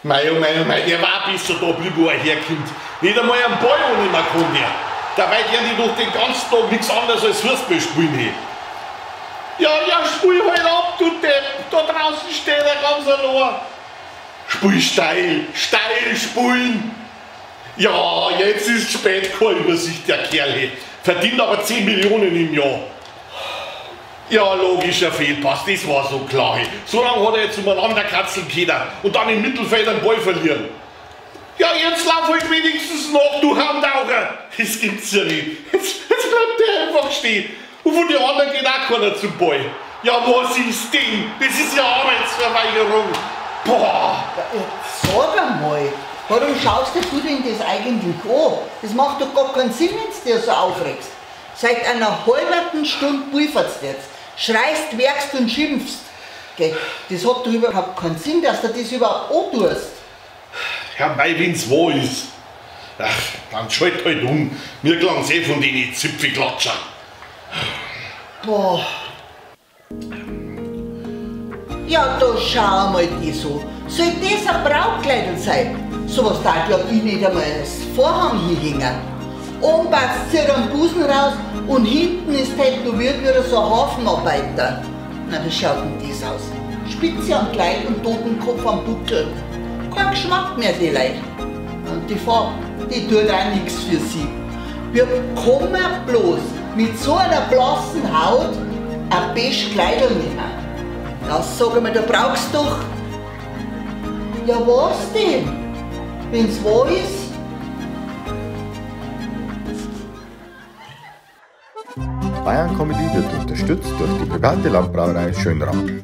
Mei, oh mei, oh mei, der war besser da blieb, wo er herkommt. Nicht einmal einen Ball annehmen kann der. Dabei gern die doch den ganzen Tag nichts anderes als Fußball spielen. Hey. Ja, ja, spiel halt ab, du Depp. Da draußen steht er ganz allein. Spiel steil, steil spielen. Ja, jetzt ist spät, keine Übersicht, der Kerl. Hey. Verdient aber 10 Millionen im Jahr. Ja, logischer Fehlpass, das war so klar. Hey. So lange hat er jetzt umeinander kratzeln können und dann im Mittelfeld einen Ball verlieren. Ja, jetzt lauf halt wenigstens noch, du Handaucher. Das gibt's ja nicht. Jetzt bleibt der einfach stehen. Und von den anderen geht auch keiner zum Ball. Ja, was ist denn? Das ist ja Arbeitsverweigerung. Boah. Ja, jetzt sag einmal, warum schaust du denn das eigentlich an? Das macht doch gar keinen Sinn, wenn du dir so aufregst. Seit einer halben Stunde pulverst du jetzt. Schreist, werkst und schimpfst. Gell, das hat doch überhaupt keinen Sinn, dass du das überhaupt antust. Ja, mei, wenn's wahr ist. Ach, dann schalt halt um. Mir klang's eh von den Zipfelklatscher. Boah. Ja, da schau mal die so. Soll das ein Brautkleidl sein? Sowas darf ja ich nicht einmal als Vorhang hinhängen. Oben passt sie am Busen raus und hinten ist tätowiert wie so ein Hafenarbeiter. Na, wie schaut denn das aus? Spitze am Kleid und Totenkopf am Buckel. Kein Geschmack mehr, die Leute. Und die Farbe, die tut auch nichts für sie. Wir kommen bloß mit so einer blassen Haut ein beige Kleidl nehmen. Ja, sag einmal, da brauchst du doch. Ja, was denn? Wenn's wahr ist? Bayern Comedy wird unterstützt durch die private Landbrauerei Schönram.